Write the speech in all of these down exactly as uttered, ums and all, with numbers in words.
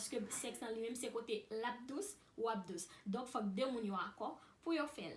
Paske sèks nan li menm se kote l ap dous, w ap dous. Donk fòk de moun yo akò pou yo fè l.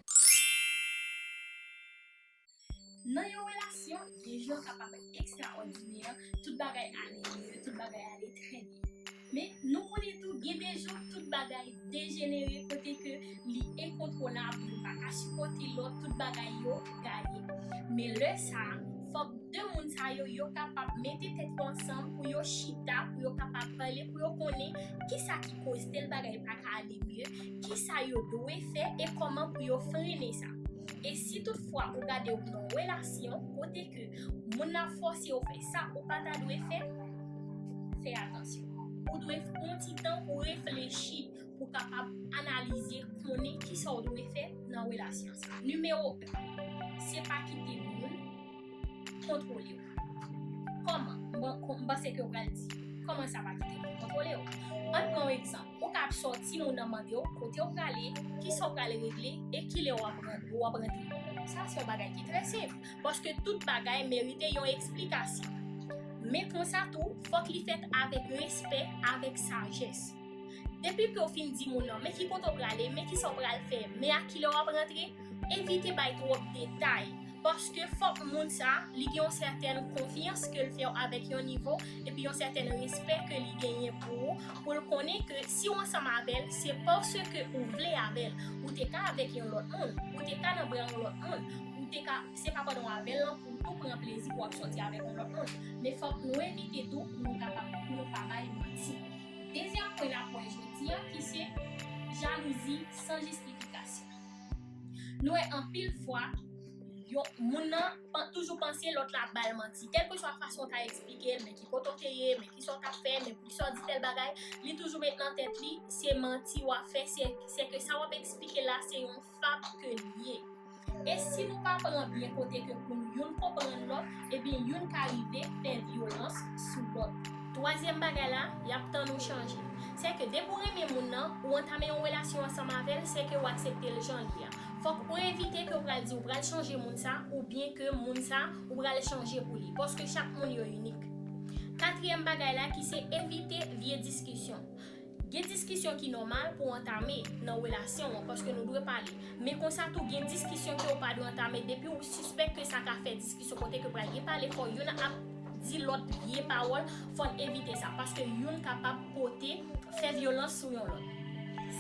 Nan yon relasyon, gen jou kapab ekstraòdinè, tout bagay ale byen, tout bagay ale trè byen. Men nou konnen tou gen de jou tout bagay dejenere kote ke li enkontwolab, youn pa ka sipòte lòt, tout bagay yo gaye. Men lè sa a, fòk de moun sa yo, yo kapab mete tèt yo ansanm pou yo chita, pou yo kapab pale, pou yo konnen kisa ki koz tèl bagay pa ka ale byen, kisa yo dwe fè e kòman pou yo frennen sa. E si toutfwa ou gade w nan yon relasyon kote ke moun nan ap fòse w fè sa ou pa ta dwe fè, fè atansyon. Ou dwe pran ti tan pou reflechi, pou kapab analize, konnen kisa w dwe fè nan relasyon sa. Nimewo en, se pa kite moun kontwole w. Kòman? M panse ke w pral di, kòman sa pa kite moun kontwole w? Ann pran yon egzanp. Ou ka ap sòti, moun nan mande w kote w prale, kisa w pral regle e kilè w ap rantre. Sa se yon bagay ki trè senp. Paske tout bagay merite yon eksplikasyon. Men konsa tou, fòk li fèt avèk respè, avèk sajès. Depi ke w fin di moun nan, men ki kote w prale, men kisa w pral fè, men a kilè w ap rantre, evite bay twòp detay. Paske fòk moun sa, li gen yon sètèn konfyans ke l fè w avèk yon nivo, epi yon sètèn respè ke li genyen pou ou, pou l konnen ke si w ansanm avè l, se paske ou vle avè l. Ou te ka avèk yon lòt moun, ou te ka nan bra yon lòt moun, ou te ka, se pa pandan w avè l lan pou w tou pran plezi pou w ap sòti avèk yon lòt moun. Men fòk nou evite tou pou nou kapab, pou nou pa bay manti. Dezyèm pwen n ap wè jodi a, ki se jalouzi san jistifikasyon. Nou wè anpil fwa, yon moun nan toujou panse lòt la ap ba l manti. Kèlkeswa fason w ta eksplike l, men ki kote w te ye, men kisa w t ap fè, men poukisa w di tèl bagay, li toujou met nan tèt li se manti w ap fè, se, se ke sa w ap eksplike la se yon fab ke l ye. E si nou pa pran byen kote ke pou nou youn konprann lòt, ebyen youn ka rive fè vyolans sou lòt. Twazyèm bagay la, y ap tann ou chanje. Se ke depi w renmen moun nan, ou antame yon relasyon ansanm avè l, se ke w aksepte l jan l ye a. Fòk ou evite ke w pral di w pral chanje moun sa, oubyen ke moun sa, ou pral chanje pou li. Paske chak moun yo inik. Katriyèm bagay la ki se evite vye diskisyon. Gen diskisyon ki nòmal pou w antame nan relasyon an, paske nou dwe pale. Men konsa tou, gen diskisyon ke w pa dwe antame. Depi w sispèk ke sa ka fè diskisyon kote ke pral gen pale, fò youn ap di lòt vye pawòl, fò n evite sa, paske youn kapab pote, fè vyolans sou yon lòt.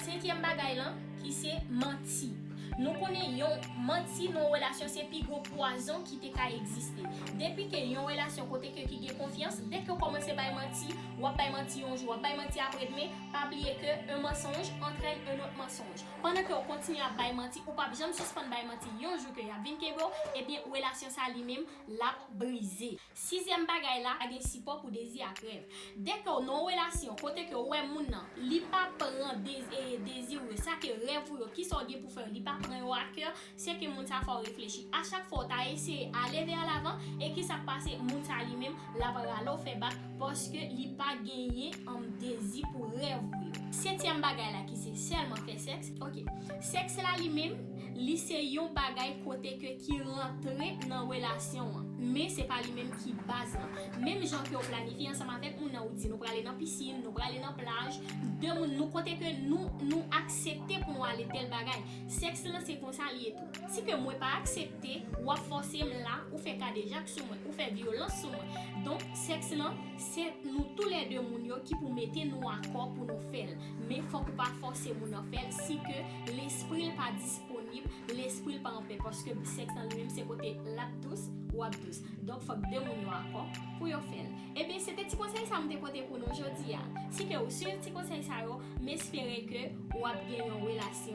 Senkyèm bagay lan, ki se manti. Nou konnen yon manti nan yon relasyon se pi gwo pwazon ki te ka egziste. Depi ke yon relasyon kote ke ki gen konfyans, dèk ke w kòmanse bay manti, w ap bay manti yon jou, w ap bay manti apre demen, pa bliye ke un mensonge entraîne un autre mensonge. Pandan ke w kontinye ap bay manti, ou p ap janm sispann bay manti, yon jou ke y ap vin kenbe w, ebyen relasyon sa li menm, l ap brize. Sizyèm bagay la, pa gen sipò pou dezi ak rèv. Dèk ke w nan yon relasyon kote ke w wè moun nan, li pa pran de-, e, dezi w yo, sa ke rèv ou yo, kisa w gen pou fè yo, li pa pran yo a kè, se ke moun sa fè w reflechi. A chak fwa w ta eseye ale vè lavan, e kisa k pase, moun sa li menm, l ap rale w fè bak, paske li pa genyen, um, dezi pou rèv ou yo. Setyèm bagay la ki se sèlman fè sèks, ok. Sèks la li menm, li se yon bagay kote ke ki rantre nan relasyon an. Men se pa li menm ki baz lan. Menm jan ke w planifye ansanm avèk moun nan, ou di nou prale nan pisin, nou prale nan plaj, de moun nou kote ke nou, nou aksepte pou nou ale tèl bagay. Sèks lan se konsa li ye tou. Si ke mwen pa aksepte, w ap fòse m la, ou fè kadejak sou mwen, ou fè vyolans sou mwen. Donk, sèks lan, se nou toulède moun yo ki pou mete nou akò pou nou fè l. Men fòk ou pa fòse moun nan fè l si ke lespri l pa disponib, lespri l pa anpè, paske sèks lan li menm se kote l ap dous, w ap dous. Donk fòk de moun yo akò pou yo fè l. Ebyen, se te ti konsèy sa m te pote pou nou jodi a. Si ke ou swiv ti konsèy sa yo, m espere ke w ap gen yon relasyon